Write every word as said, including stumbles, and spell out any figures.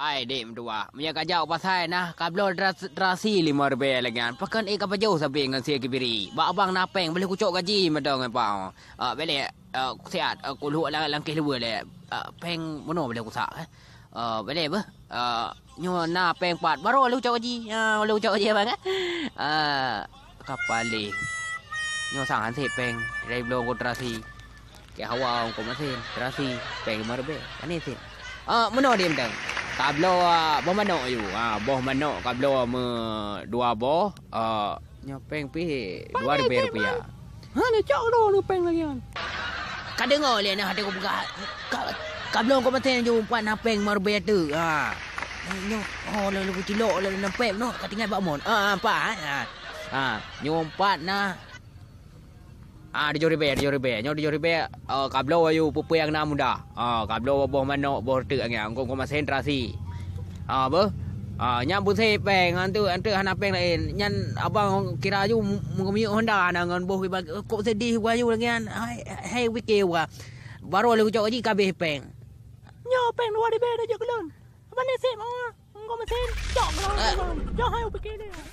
Ai dek meutuah, meunyoe ka jak u pasai nah, kabloe teras-, terasi limong ribèe lagèe nyan. Pakon ék ka pajoh sabe ngon sie kibiri. Bak abang na péng, boleh kucok gaji mantong ngon pak. Ah, boleh, ah, siat, ah, kulhok lam, lam kéh luweue lé. Ah, péng bunoe boleh kusak, eh. Ah, boleh beuh. Ah, nyoe na péng pat, baru boleh kucok gaji. Ah, boleh kucok gaji abang, eh. Ah, ka paléh. Nyoe sang han sép péng, dari bloe ngon terasi. Keu hawa ngon masen, terasi, péng limong ribèe. Aneuk sép. Ah, meunoe dek mantong. Kabloe, ah, boh manok aju. Ah, boh manok kabloe meu dua boh. Ah, nyoe péng pih dua ribèe rupiah. Ha, ni cok dulu péng lagèe nyan. Ka deungoe lé na até kupeugah. Ka, kabloe ngon masen aju, pat na péng limong ribèe teuk. Ha. Nyoe, oh, lalu kucilok, lalu na péng noh, ka tinggai bak mon. Ah, ah, pat, eh. Ah. Ah, nyoe pat na. Ah, tujoh ribèe, tujoh ribèe. Nyoe tujoh ribèe, eh, kabloe aju peue-peue nyang na mudah. Ah, kabloe boh manok, boh reuteuek angén, ngon, ngon masen terasi. Ah, beuh. Ah, nyan pun sép péng, anteuk, anteuk hana péng laén. Nyan abang kira aju m-, meumiyueb honda na ngon boh iba-, kok sedih wahyu lagèe nyan. Hai, hai pike wah. Baru lé kucok gaji ka abéh péng. Nyoe péng dua ribèe dah jok keu lôn. Abang ni sép, ah. Engkau mesin, cok keu lôn. Ah. Cok hai pike dia.